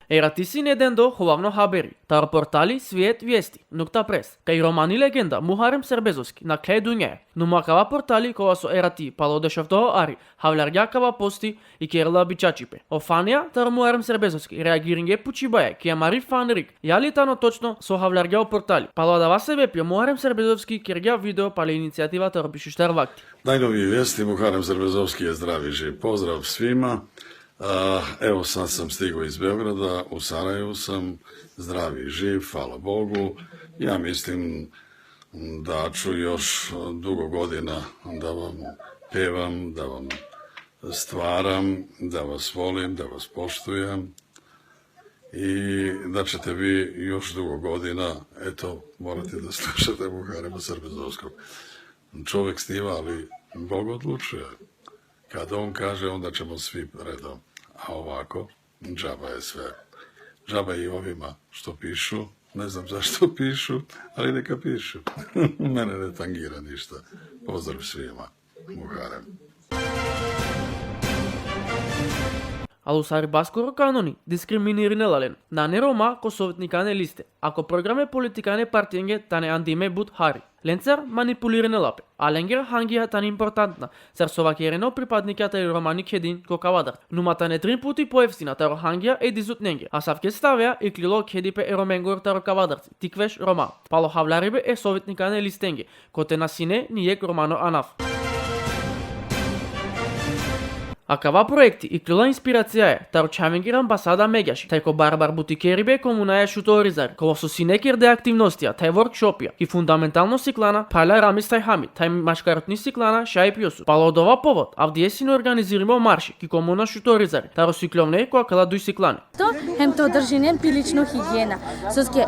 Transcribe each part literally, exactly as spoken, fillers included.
Erati sine dendo hovavno haberi taro portali Svijet vijesti nukta pres, kaj romani legenda Muharem Serbezovski nakhle dunjaja. Numa akava portali kova so erati palo dešeftoho ari havlargja akava posti i kerela bičačipe. O fanija taro Muharem Serbezovski reagiringje pučibaja ki amari fan rig, jali tano točno so havlargja o portali. Palo adava sebepi o Muharem Serbezovski kergja video pali inicijativa taro biš u štar vakti. Najnovije vijesti, Muharem Serbezovski je zdrav i živ. Pozdrav svima. A, evo, sad sam stigao iz Beograda, u Sarajevu sam, zdrav i živ, hvala Bogu. Ja mislim da ću još dugo godina da vam pevam, da vam stvaram, da vas volim, da vas poštujem i da ćete vi još dugo godina, eto, morati da slušate Muharema Serbezovskog. Čovjek sniva, ali Bog odlučuje. Kad on kaže, onda ćemo svi redom. A ovako, džaba je sve. Džaba je i ovima što pišu. Ne znam zašto pišu, ali neka pišu. Mene ne tangira ništa. Pozdrav svima. Muharem. Alusari baskoro kanoni diskriminirinela len. Nane Roma ko sovetnikane liste, a ko programe politikane partienge tane andime but hari. Lencar manipulirinela pe, a lengere hangija tane importantna, sar so vakerena o pripadnikja tari romani kedin ko Kavadar. Numa tane trin puti poefstina taro hangija e dizutnenge, asavke stavea iklilo kedipe e romengoro taro Kavadarci, tikveš Roma. Palo havlaribe e sovetnikane listenge, kote na sine ni jekh romano anav. Akava proekti ikljola inspiracijaja taro čhavengere ambasada Megjaši, thaj ko barabar butikeribe komunaja Šuto Orizari, kova so sine kerde aktivnostija thaj vorkšopija ki fundamentalno siklana Phala Ramiz thaj Hamid, thaj maškarutni siklana Šaip Jusuf. Palo dova povod, avdive sine organizirimo marši ki komuna Šuto Orizari, taro siklovne ko akala duj siklane. To, hem te održinen pi lično higijena. Soske,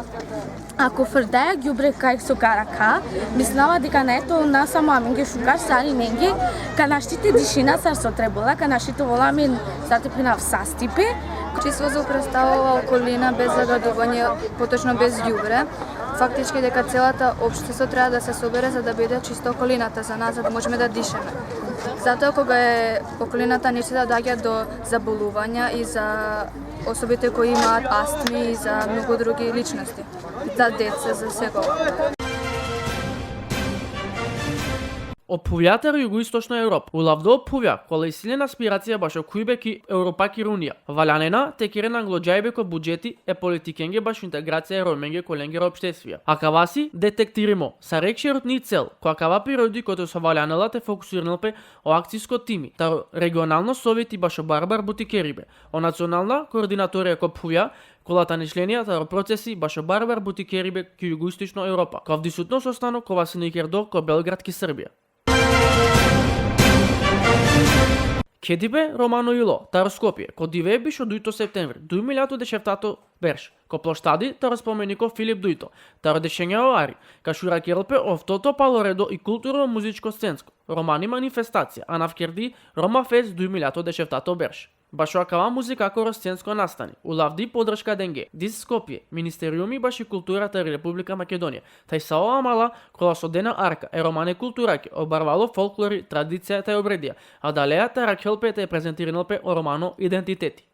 ako frdaja gjubre kaj so ka rakha, mislinava deka nane to na samo amenge šukar, sarinenge, ka našti te dišina sar so trebela, ka našti te ovel amen, sar te phena, sastipe. Čisto so predstavova okolina bez zagaduvanje, potočno bez gjubre. Faktički deka celata opštiestvo treba da se sobere za da bide čista okolinata za nas, za da možeme da dišeme. Zato koga e okolinata niče da dagja do zaboluvanja i za osobite koji imaat astmi i za mnogo drugi ličnosti. Za deca, za svega. O phuvja tari jugoistočno Evropa. Ulavdo o phuvja, kola isi len aspiracija bašo khujbe ki Evropaki Unija, valjanena te keren anglodžajbe ko budžeti e politikenge bašo integracija e Romenge ko lengere opštestvija. Akava si detektirimo sar jekh šerutni cel ko akava periodi, kote so valjanela te fokusirinel pe o akcisko timi taro regionalno soveti bašo barabar butikeribe, o nacionalna koordinatorija ko phuvja, kola tane členija taro procesi bašo barabar butikeribe ki jugoistočno Evropa, ko avdisutno sostano kova sine kerdo ko Belgrad ki Srbija. Kedipe Romano Ilo taro Skopje, ko dive biš o dujto septembri, duj miljato dešeftato berš, ko ploštadi taro spomeniko Filip Dujto, taro dešenja o ari, ka šurakerel pe oftoto palo redo i kulturno-muzičko scensko romani manifestacija, anav kerdi Roma Fest duj miljato dešeftato berš. Bašo akava muzikakoro scensko nastani, ulavdi podrška denge, dis Skopje, Ministeriumi baši kultura tari Republika Makedonija, thaj sa o amala, kola so dena arka e romane kulturake, o barvalo folklori, tradicija thaj obredija, adalea te arakhel pe te prezentirinel pe o romano identiteti.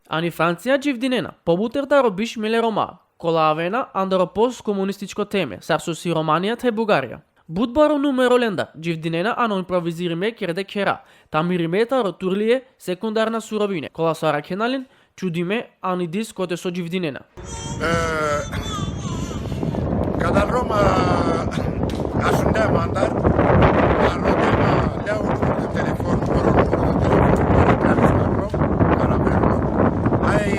Ani Francija dživdinena pobuter taro biš mile Roma, kola avena andar o postkomunističko teme, sar so si Romania thaj Bugarija. But baro numero lendar dživdinena ano improvizirime kerde khera, tamirime taro turlie sekundarna surovine, kola so arakhena len čudime ani dis kote so dživdinena. E, kada Roma ašundea mandar, a rodea ma lea telefon, poro, poro telefon, poro telefon, poro, para verlo. Ai,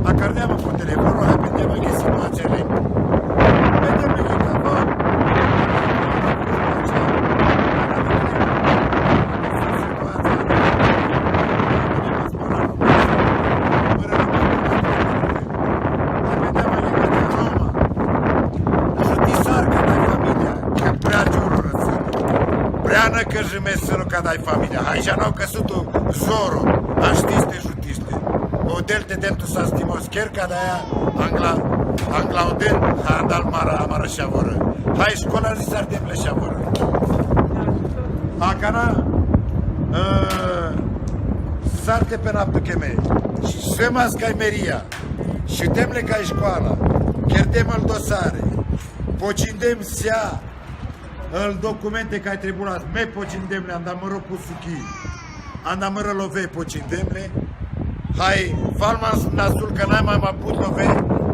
a kardea ma po telefon, ai, pendea ma ke situacija le. Pendea ma ke kava. Brana ka žime sino kada i familija. Hajžano ka su tu zoro. Aštiste žutiste. Odel te dem tu sastimo sker kada ja angla, angla odel, ha andal mara, amara šavora. Haj škola zi sar dem le šavora. Akana, e, Sarte pe naptu ke me. Ši svemas kaj merija. Šutem le kaj škoala. Kerdem el dosare. Počindem sja el dokumente kaj trebula. Me počindem le, anda mro pusuki. Anda mro love počindem le. Haj, falman nasul ka naj ma but love.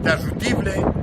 Te ažutiv le.